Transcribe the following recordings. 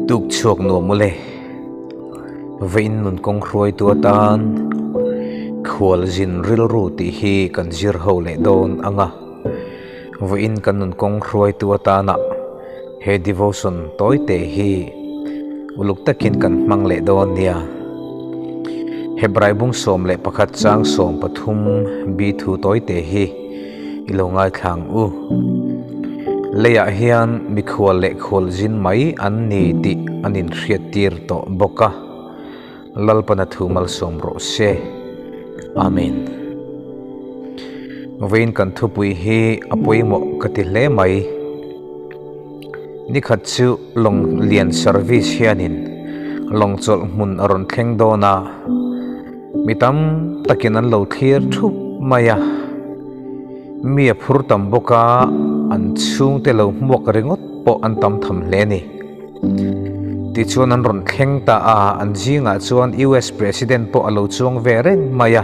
Tuk chhuak nuam ule. Vawiin nun kawng hruaitu atan khualzin rilru tih hi kan zir ho leh dawn ang a. Vawiin kan nun kawng hruaitu atana he devotion tawi te hi uluk takin kan hmang leh dawn nia. Hebrai bung 11 chang 13 bi thu tawi te hi i lo ngaithla ang u. Leiah hian mikhual leh khualzin mai an ni tih an inhriattir tawh bawk a, Lalpana thu malsawm rawh se. Amen. Vawiin kan thupui hi a pawimawh ka ti hle mai. Nikhat chu lawng lian service hianin lawng chawlh hmun a rawn thleng dawn a, mi tam takin an lo thlir thup mai a. Mi a phur tam bawk a, an chhungte lo hmuak ringawt pawh an tam tham hle a ni. Tichuan an rawn thleng ta a, an zingah chuan US President pawh a lo chuang ve reng mai a.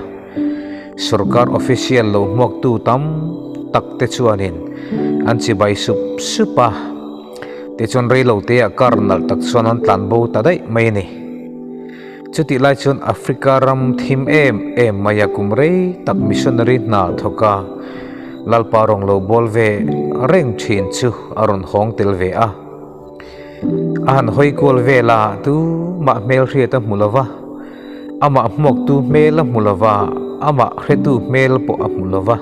Sorkar official lo hmuaktu tam tak te chuanin an chibai sup sup a, tichuan reiloteah car nalh tak chuan an tlanbo ta daih mai a ni. Chutih lai chuan Africa ram thim em em maia kum rei tak missionary hna thawk a, Lalpa rawn lo bawl ve reng thin chu a rawn hawng tel ve a. A han hawi kual vel a, tumah hmel hriat a hmu lo va, amah hmuaktu hmel a hmu lo va, amah hretu hmel pawh a hmu lo va.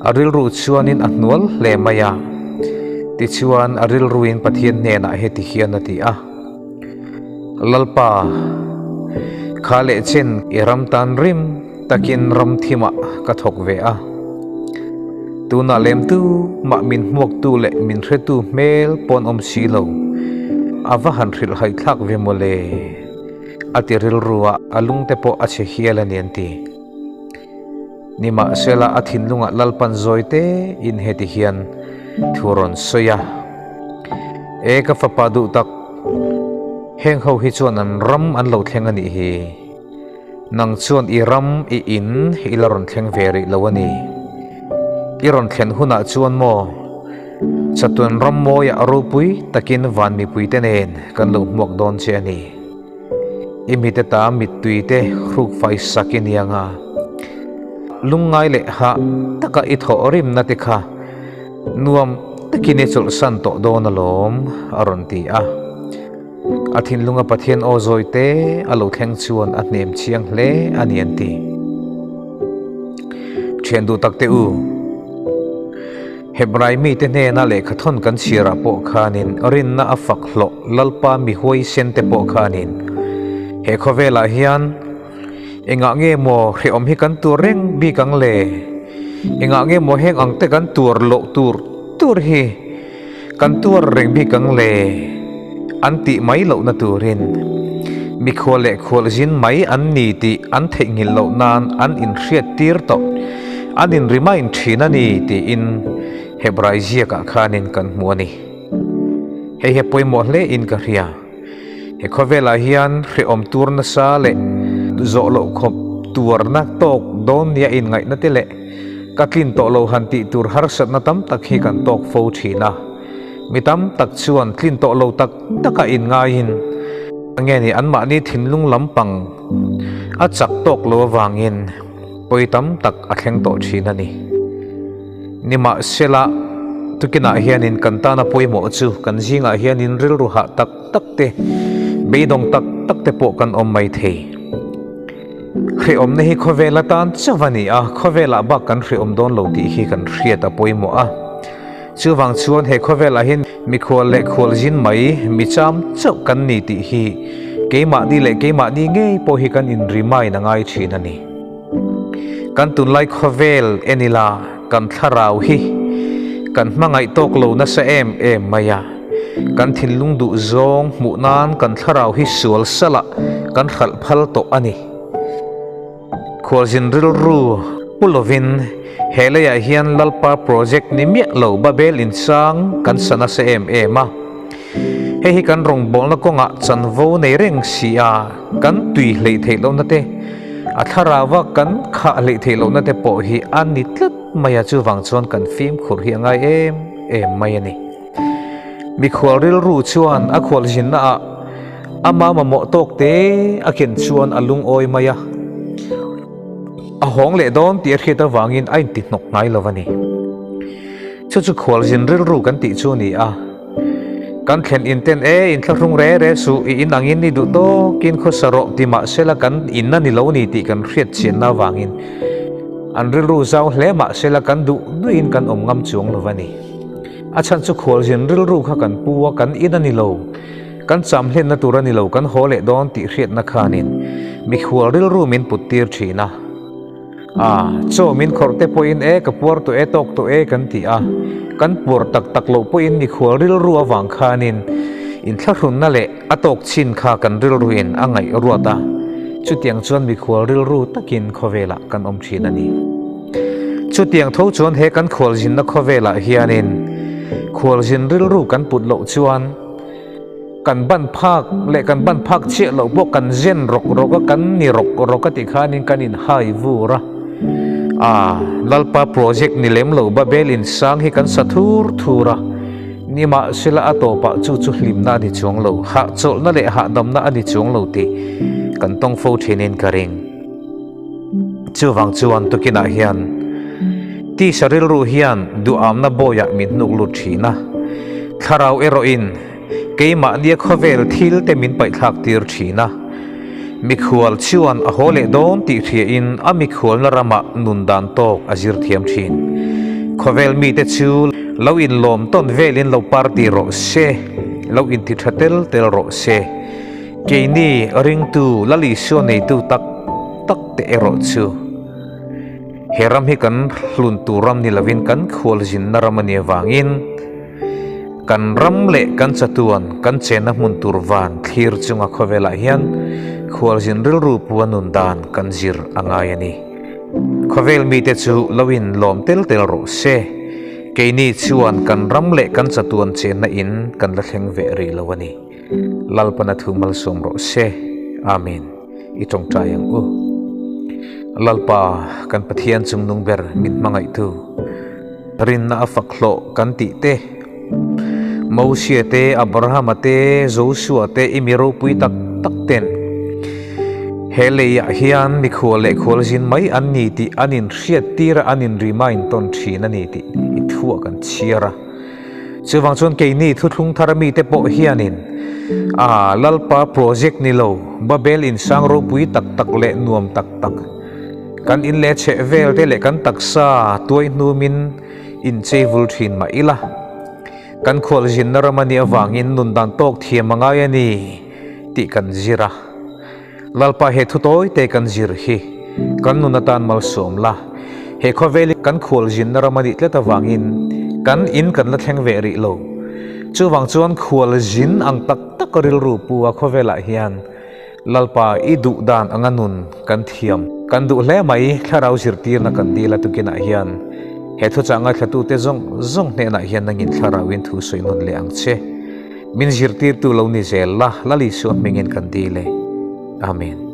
A rilru chuanin a hnual hle mai a, tichuan a rilruin Pathian hnenah heti hian a ti a. Lalpa, kha leh chen i ram tan rim takin ram thimah ka thawk ve a. Tunah lem tu mah min hmuaktu leh min hretu hmel pawn awm si lo, a va han hrilh haithlak ve maw le? A ti rilru a, a lungte pawh a chhe hial a ni an ti. Nimahsela a thinlungah Lalpan zawi te in heti hian thu rawn sawi a, E ka fapa duh tak, heng ho hi chuan an ram an lo thleng a nih hi. Nang chuan i ram i in i la rawn thleng ve rih lo a ni. I rawn thlen hunah chuan maw, chatuan ram mawiah ropui takin van mipuite nen kan lo hmuak dawn che a ni. I mite ta mittui te hruk fai sak i nia nga. Lungngai leh hah taka i thawh rimna te kha nuam takin i chawlhsan tawh dawn alawm, a rawn ti a. A thinlunga Pathian aw zawi te a lo thleng chuan a hnem chiang hle a ni an ti. Thian duh tak te u. Hebrai mite hnena lehkha thawn kan chhiarah pawh khanin rinna a fak hlawh Lalpa mi huaisen te pawh khanin he khawvelah hian engah nge maw hrehawm hi kan tur reng bik ang le? Engah nge maw heng ang te kan tuar loh tur tur hi kan tuar reng bik ang le? An tih mai lohna turin mikhual leh khualzin mai an ni tih an theihnghilh loh nan an inhriat tir tawh, an inremind thin a ni tiin Hebrai ziakah khanin kan hmu a ni. Hei hi a pawimawh hle in ka hria. He khawvelah hian hrehawm tur nasa leh zawh loh khawp tuarna tawk dawn nia inngaihna te leh ka tlin tawh lo han tih tur harsatna tam tak hi kan tawk fo thin a. Mi tam tak chuan tlin tawh lo tak taka inngaiin nge ni anmahni thinlung lampang a chak tawk lo avangin pawi tam tak a thleng tawh thin a ni. Nimahsela, tukinah hianin kan tana pawimawh chu kan zingah hianin rilru hah tak tak te, beidawng tak tak te pawh kan awm mai thei. Hrehawmna hi khawvel atan chauh a ni a, khawvelah bak kan hrehawm dawn lo tih hi kan hriat a pawimawh a. Chuvang chuan he khawvelah hian mikhual leh khualzin mai mi cham chauh kan ni tih hi keimahni leh keimahni ngei pawh hi kan inrimain a ngai thin a ni. Kan tunlai khawvel en ila kan thlarau hi kan hmangaih tawk lo nasa em em mai a, kan thinlung duh zawng hmuh nan kan thlarau hi sual salah kan hralh phal tawh a ni. Khualzin rilru pu lovin he leiah hian Lalpa project ni miah lo Babel insang kan sa nasa em em a. Hei hi kan rawngbawlna kawngah chanvo nei reng si a, kan tui hleih theih lohna te, a thlarauva kan khah hleih theih lohna te pawh hi a ni tlat mai a, chuvang chuan kan fimkhur hi a ngai em em mai a ni. Mikhual rilru chuan a khualzinnaah ama mamawh tawk te a ken chuan a lungawi mai a, a hawng leh dawn tih a hriat avangin a inti hnawk ngai lo a ni. Chu chu khualzin rilru kan tih chu a ni a. Kan thlen in ten e, inthlahrung re re suh, i in angin i duh tawkin khawsa rawh ti mahsela kan in a ni lo ni tih kan hriat chianna avangin an rilru zau hle mahsela kan duh duhin kan awm ngam chuang lo a ni. A chhan chu khualzin rilru kha kan pu a, kan in a ni lo, kan cham hlenna tur a ni lo, kan haw leh dawn tih hriatna khanin mikhual rilru min put tir thin a. A, chaw min khawrh te pawhin e, ka puar tawh e, tawk tawh e kan ti a, kan puar tak tak loh pawhin mikhual rilru avang khanin inthlahrunna leh a tawk chin kha kan rilruin a ngaih ruat a, chutiang chuan mikhual rilru takin khawvelah kan awm thin a ni. Chutiang tho chuan he kan khualzinna khawvelah hianin khualzin rilru kan put loh chuan kan ban phak leh kan ban phak chiah loh pawh kan zen rawk rawk a, kan ni rawk rawk a tih khanin kan inhai vur a. Aa, Lalpa project ni lem lo Babel insang hi kan sa thur thur a, nimahsela a tawpah chu chu hlimna a ni chuang lo, hahchawlhna leh hahdamna a ni chuang lo tih kan tawng fo thinin ka ring. Chuvang chuan tukinah hian tisa rilru hian duhamna bawiah min hnuk lut thin a, thlarau erawhin keimahnia khawvel thil te min paihthlak tir thin a. Mikhual chuan a haw leh dawn tih hriain a mikhualna ramah nun dan tawk a zir thiam thin. Khawvel mite chu lo inlawm tawn velin lo party rawh se, lo inti tha tel tel rawh se. Keini ringtu Lal Isua neitu tak tak te erawh chu he ram hi kan hlun tur ram ni lovin kan khualzinna ram a nih avangin kan ram leh kan chatuan kan chenna hmun tur van thlir chunga khawvelah hian khualzin rilru pu a nun dan kan zir a ngai a ni. Khawvel mite chu lo in lawm tel tel rawh se. Keini chuan kan ram leh kan chatuan chenna in kan la thleng ve rih lo a ni. Lalpana thu malsawm rawh se. Amen. I tawngtai ang u. Lalpa, kan Pathian chungnung ber min hmangaihtu, rinna a fak hlawh kan tih te, Mosia te, Abrahama te, Josua te i mi ropui tak tak ten he leiah hian mikhual leh khualzin mai an ni tih an inhriat tir a, an inrima intawn thin a ni tih i thuah kan chhiar a. Chuvang chuan keini thuthlung thar mite pawh hianin a Lalpa project ni lo, Babel insang ropui tak tak leh nuam tak tak, kan in leh chheh vel te leh kan taksa tuai hnumin inchei vul thin mah ila, kan khualzinna ram a nih avangin nun dan tawk thiam a ngai a ni tih kan zir a. Lalpa he thu tawi te kan zir hi kan nun atan malsawm la, he khawvel hi kan khualzinna ram a nih tlat avangin kan in kan la thleng ve rih lo. Chuvang chuan khualzin ang tak tak rilru pu a khawvelah hian Lalpa i duh dan anga nun kan thiam kan duh hle mai thlarau zirtirna kan dil a tukinah hian he thuchah ngaithlatute zawng zawng hnenah hian nangin thlarauin thu sawi nawn leh ang che. Min zirtirtu lo ni zel la, Lal Isua hmingin kan dil e. Amen.